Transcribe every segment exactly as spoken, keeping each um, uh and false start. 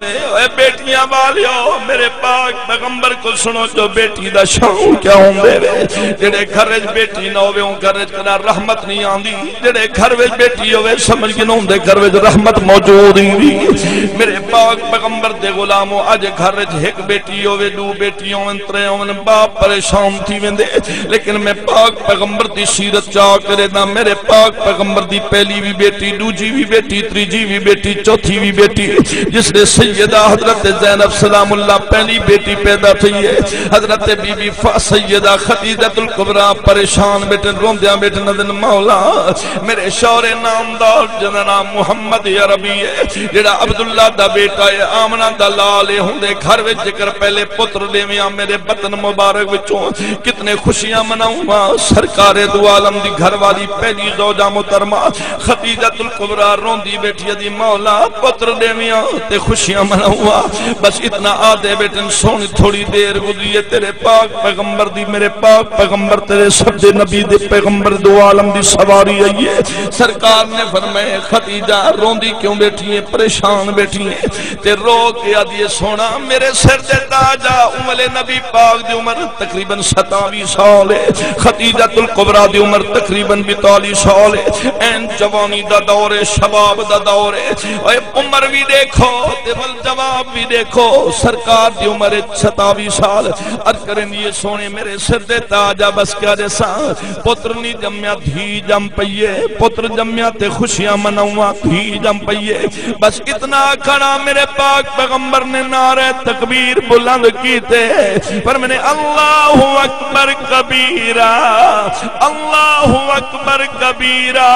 اے بیٹیاں والیو، میرے پاک پیغمبر کوں سݨو جو بیٹی دا شان کیا ہوندے وے۔ جیڑھے گھر وچ بیٹی نہ ہووے، اوں گھر وچ کݙاں رحمت نہیں آندی۔ جیڑھے گھر وچ بیٹی ہووے، سمجھ گھنو اوندے گھر وچ رحمت موجود ہیندی۔ میرے پاک پیغمبر دے غلامو، اڄ گھر وچ ہک بیٹی ہووے، ݙو بیٹیاں ہوون، ترے ہوون، باپ پریشان تھی ویندے۔ لیکن میں پاک پیغمبر دی سیرت چا کرے نا، میرے پاک پیغمبر دی پہلی وی بیٹی، ݙوجھی وی بیٹی، تریجھی وی بیٹی، چوتھی وی بیٹی، جس نے سیدہ حضرت زینب سلام اللہ پہلی بیٹی پیدا تھئی ہے، حضرت بی بی ف-، سیدہ خدیجۃ الکبریٰ پریشان بیٹھن، روندیاں بیٹھن، آہدن، مولا، میرے شوہر نامدار جنہاں نام محمد عربی ہے، جڑا عبداللہ دا بیٹا ہے، آمنہ دا لال ہے، ہوندے گھر وچ ذکر پہلے پتر ݙیویاں، میرے بطن مبارک وچوں کتنے خوشیاں مناؤں ہاں۔ سرکار دو عالم دی گھر والی پہلی زوجہ محترمہ خدیجۃ الکبریٰ روندی بیٹھی ہے، دی مولا پتر ݙیویاں تے خوشیاں مناؤں ہاں۔ بس اتنا آہدے بیٹھن، سوہݨی تھوڑی دیر گزری ہے، تیرے پاک پیغمبر دی، میرے پاک پیغمبر، تیرے سب دے نبی دے پیغمبر دو عالم دی سواری آئی ہے۔ سرکار نے فرمایا، خدیجہ روندی کیوں بیٹھی ہے، پریشان بیٹھی ہے؟ تے رو کے آہدی ہے، سوہݨا میرے سر دے تاج آ۔ اوں ویلے نبی پاک دی عمر تقریباً ستاوی سال ہے، خدیجۃ الکبریٰ دی عمر تقریباً بتالی سال ہے۔ این جوانی دا دور ہے، شباب دا دور ہے۔ اے عمر وی ݙیکھو تے ول جواب وی ݙیکھو، سرکار دی عمر ہے ستاوی سال۔ عرض کریندی ہے، سوہݨے میرے سر دے تاج آ، بس کیا ݙساں، پتر نہیں ڄمیا، دھی ڄم پئی ہے، پتر ڄمیا تے خوشیاں مناؤں ہاں، دھی ڄم پئی ہے۔ بس اتنا آکھݨ آ، میرے پاک پیغمبر نے نعرہ تکبیر بلند کیتے، فرمایا، اللہ اکبر کبیرا، اللہ اکبر کبیرا۔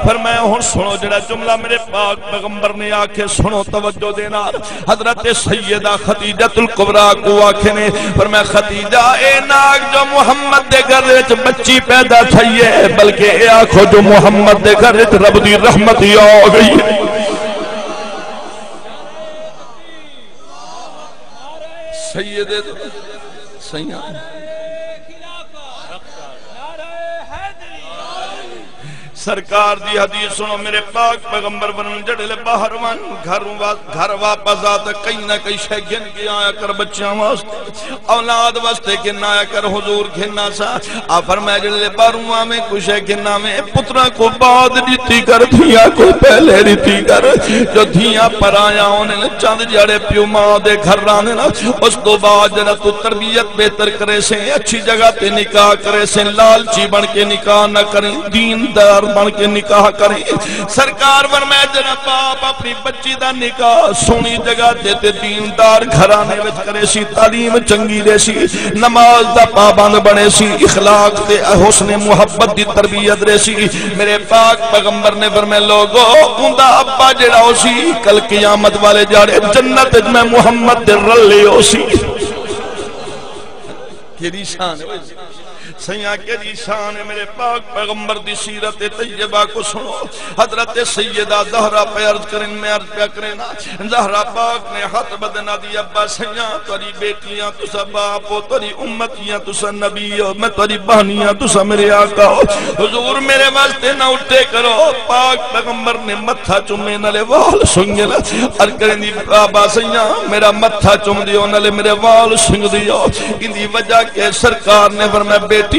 فرمایا، ہݨ سݨو، جڑا جملہ میرے پاک پیغمبر نے آکھے، سݨو توجہ دے نال۔ حضرت سیدہ خدیجۃ الکبریٰ کوں آکھے نے، فرمایا، خدیجہ، اے نہ آکھ جو محمد دے گھر وچ بچی پیدا تھئی ہے، بلکہ اے آکھو جو محمد دے گھر وچ رب دی رحمت ہی آ گئی ہے۔ سیدے سیاں۔ سرکار دی حدیث سݨو، میرے پاک پیغمبر فرمایا، جڑے لے باہر ونڄ، گھر وا-، گھر واپس آ تے کہیں نہ کہیں شے گھن کے آیا کر بچیاں واسطے، اولاد واسطے گھن آیا کر، حضور گھن آسا۔ آ فرمایا، جڑے لے باہروں آویں، کچھ شے گھن آویں، پتراں کوں بعد ݙتی کر، دھیاں کوں پہلے ݙتی کر۔ جو دھیاں پرایاں ہوندین، چند جیڑھے پیو ماں دے گھر رہندین، اس توں بعد جڑا توں تربیت بہتر کریسیں، اچھی جگہ تے نکاح کریسیں، لالچی بݨ کے نکاح نہ کریں، دیندار بݨ کے نکاح کریں۔ سرکار فرمایا، جڑا باپ اپݨی بچی دا نکاح سوہݨی جگہ تے، تے دیندار گھرانے وچ کریسی، تعلیم چنگی ݙیسی، نماز دا پابند بݨیسی، اخلاق تے حسن محبت دی تربیت ݙیسی، میرے پاک پیغمبر نے فرمایا، لوگو، اوندا ابا جڑا ہوسی، کل قیامت والے ݙیہاڑے جنت وچ میں محمد دے رلے ہوسی۔ کیڑی شان ہے سیاں، کیڑی شان ہے۔ میرے پاک پیغمبر دی سیرت طیبہ کوں سݨو۔ حضرت سیدہ زہرا پہ عرض کرن، میں عرض پیا کریں نا، زہرا پاک نے ہتھ ٻدھن آہدی، ابا سیاں، تہاݙی بیٹیاں، تساں باپ ہو، تہاݙی امتیاں، تساں نبی ہو، میں تہاݙی بہنیاں، تساں میرے آقا ہو۔ حضور، میرے واسطے نہ اٹھے کرو۔ پاک پیغمبر نے متھا چومے، نالے وال سنگے نا۔ عرض کریندی، بابا سیاں، میرا متھا چوم دیو، نالے میرے وال سنگ دیو۔ ایندی وجہ کہ سرکار نے فرمایا، بیٹی،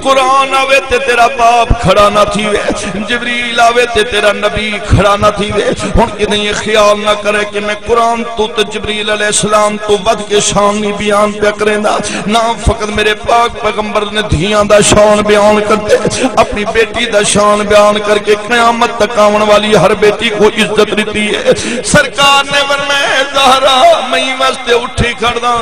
قرآن آوے تے تیرا باپ کھڑا نہ تھیوے، جبریل آوے تے تیرا نبی کھڑا نہ تھیوے۔ ہݨ کݙہیں خیال نہ کرے کہ میں قرآن توں تے جبریل علیہ السلام توں ودھ کے شان نہیں بیان پیا کریندا۔ نہ، فقط میرے پاک پیغمبر نے دھیاں دا شان بیان کرتے، اپݨی بیٹی دا شان بیان کر کے قیامت تک آوݨ والی ہر بیٹی کوں عزت ݙتی ہے۔ سرکار نے فرمایا، زہرا، میں ایں واسطے اٹھی کھڑدا،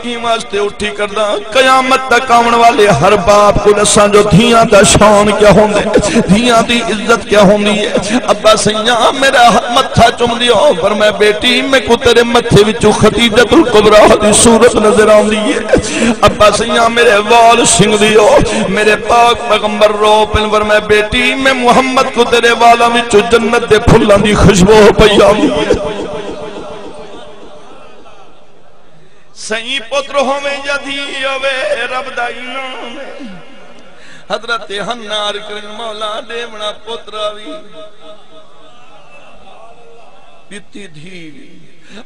ایں واسطے اٹھی کھڑدا، قیامت تک آوݨ والے ہر باپ کوں ݙساں جو دھیاں دا شان کیا ہوندے، دھیاں دی عزت کیا ہوندی ہے۔ ابا سیاں، میرا متھا چم دیو۔ فرمایا، بیٹی، میکوں تیرے متھے وچوں خدیجۃ الکبریٰ دی صورت نظر آندی ہے۔ ابا سیاں، میرے وال سنگ دیو۔ میرے پاک پیغمبر رو پن۔ فرمایا، بیٹی، میں محمد کوں تیرے والاں وچوں جنت دے پھلاں دی خوشبو پئی آندی ہے۔ سئیں، پتر ہووے یا دھی ہووے، رب دا انعام ہے۔ حضرت حنا عرض کرن، مولا، ݙیوݨا پتر آوی، ݙتی دھی وی۔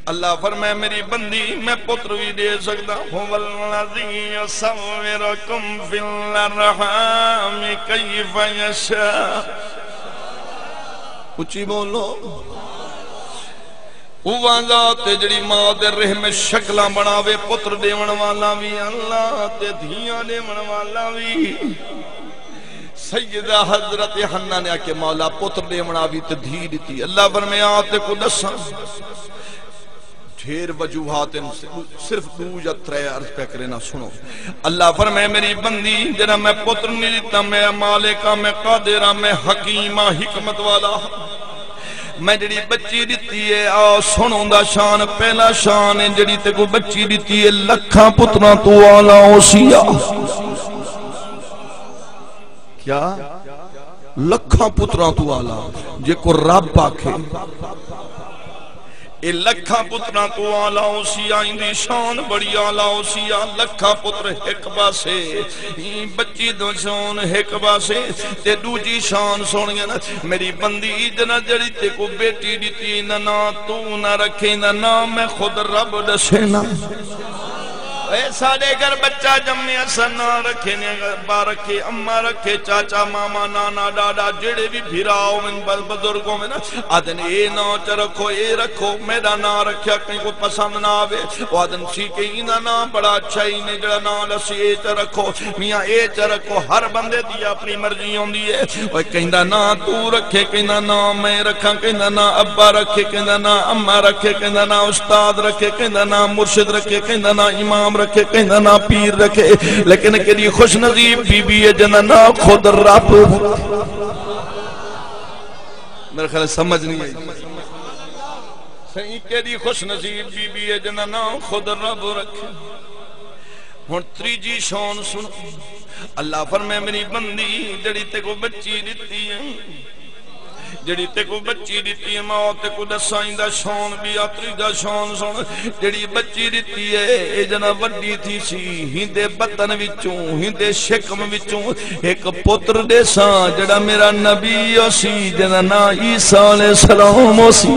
اللہ فرمائے، میری بندی، میں پتر وی ݙے سڳدا۔ هو الذي يصوركم في الأرحام كيف يشاء۔ اچی بولو۔ اوہ ذات ہے جڑی ماں دے رحم وچ شکلاں بݨاوے، پتر ݙیوݨ والا وی اللہ تے دھیاں ݙیوݨ والا وی۔ سیدہ حضرت حنہ نے آکھیا، مولا، پتر ݙیوݨا وی تے دھی ݙتی۔ اللہ فرمایا، آ تیکوں ݙساں، ڈھیر وجوہات ہن، صرف ݙو یا ترے عرض پیا کرینا، سنو۔ اللہ فرمائے، میری بندی، جڑا میں پتر نہیں ݙتا، میں مالک ہاں، میں قادر ہاں، میں حکیم ہاں، حکمت والا ہاں۔ میں جڑی بچی ݙتی ہے، آ سݨ اوندا شان، پہلا شان ہے، جڑی تیکوں بچی ݙتی ہے، لکھاں پتراں توں اعلیٰ ہوسی آ۔ کیا؟ لکھاں پتراں توں اعلیٰ، جیکوں رب آکھے۔ اے لکھاں پتراں توں اعلیٰ ہوسی آ، ایندی شان بڑی اعلیٰ ہوسی آ۔ لکھاں پتر ہک پاسے، ایں بچی دی شان ہک پاسے، تے ݙوجھی شان سُݨ ڳئے نا، میری بندی، جنہاں جڑی تیکوں بیٹی ݙتی، ایندا ناں توں نہ رکھیں، ایندا ناں میں خود رب ݙسینا۔ اے ساݙے گھر بچہ ڄمے، اساں ناں رکھینے، ابا رکھے، اماں رکھے، چاچا، ماما، نانا، ݙاݙا، جیڑھے وی بھرا ہوون، ب-، بزرگ ہوون، آہدن، اے ناں چا رکھو، اے رکھو، میݙا ناں رکھیا کہیں کوں پسند نہ آوے۔ او آہدن، سی کہ ایندا ناں بڑا اچھا ہے، اینے جیڑھا ناں ݙسی، اے چا رکھو، میاں، اے چا رکھو۔ ہر بندے دی اپݨی مرضی ہوندی ہے۔ اوئے، کہیں دا ناں توں رکھے، کہیں دا ناں میں رکھاں، کہیں دا ناں ابا رکھے، کہیں دا ناں اماں رکھے، کہیں دا ناں استاد رکھے، کہیں دا ناں مرشد رکھے، کہیں دا ناں امام رکھے، کہیں دا ناں پیر رکھے، لیکن کیݙی خوش نصیب بی بی ہے جیندا ناں خود رب۔ میرے خیال سمجھ نہیں آئی۔ سائیں، کیݙی خوش نصیب بی بی ہے جیندا ناں خود رب رکھے۔ ہݨ تریجھی شان سُݨ۔ اللہ فرمائے، میری بندی، جڑی تیکوں بچی ݙتی ہے، جڑی تیکوں بچی ݙتی ہے، میں او تیکوں ݙساں ایندا شان وی آ۔ تریجھا شان سُݨ، جڑی بچی ݙتی ہے، اے جݙاں وݙی تھیسی، ایندے بطن وچوں، ایندے شکم وچوں ہک پتر ݙیساں، جڑا میرا نبی ہوسی، جیندا ناں عیسیٰ علیہ السلام ہوسی۔